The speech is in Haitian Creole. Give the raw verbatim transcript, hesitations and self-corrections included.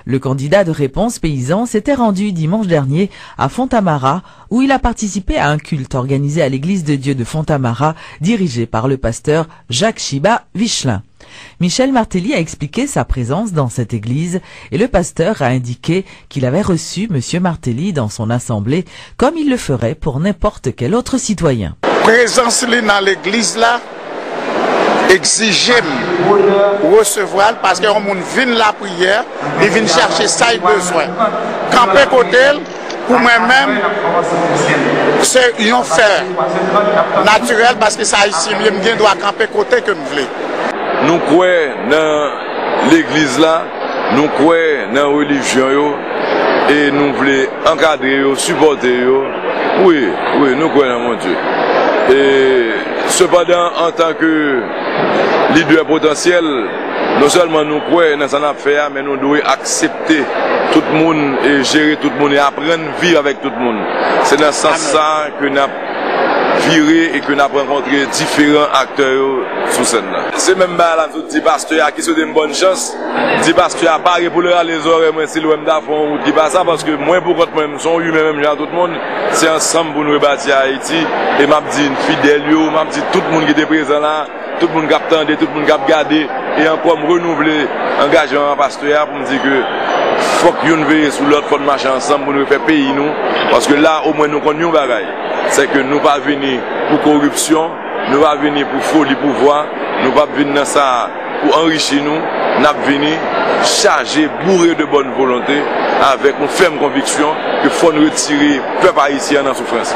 Le candidat de Réponse Paysanne s'était rendu dimanche dernier à Fontamara, où il a participé à un culte organisé à l'église de Dieu de Fontamara, dirigée par le pasteur Jacques Chiba Vichelin. Michel Martelly a expliqué sa présence dans cette église et le pasteur a indiqué qu'il avait reçu Monsieur Martelly dans son assemblée, comme il le ferait pour n'importe quel autre citoyen. Prezans li nan legliz la egzije m resevwa l, paske yon moun vin lapriyè, li vin chache sa l bezwen. Kanpe kote l, pou mwen menm, se yon fè natirèl, paske se Ayisyen m ye, m gen dwa kanpe kote ke m vle. Nou kwè nan legliz la, nou kwè nan relijyon yo, e nou vle ankadre yo, sipòte yo. Wi, wi, nou kwè nan Bondye. E sepandan, antanke lidè potansyèl, non sèlman nou kwè nan sa n ap fè a, men nou dwe aksepte tout moun e jere tout moun e aprann viv avèk tout moun. Se nan sans sa ke n ap vire e ke n ap rankontre diferan aktè yo sou sèn nan. Se menm bagay la m sot di pastè a ki swete m bòn chans. M di pastè a pare pou l rale zòrèy mwen si l wè m ta fè yon wout ki pa sa, paske mwen pou kont mwen m se yon imen menm jan ak tout moun. Se ansanm pou n rebati Ayiti. E m ap di fidèl yo, m ap di tout moun ki te prezan la, tout moun k ap tande, tout moun k ap gade. E ankò m renouvle angajman an pastè a pou m di ke fòk youn veye sou lòt, fò n mache ansanm pou n refè peyi nou. Paske la omwen nou konn yon bagay, se ke nou pa vini pou koripsyon, nou pa vini pou foli pouvwa, nou p ap vin nan sa pou anrichi nou, n ap vini chaje, boure de bòn volonte, avèk yon fèm konviksyon ke fò n retire pèp ayisyen an nan soufrans.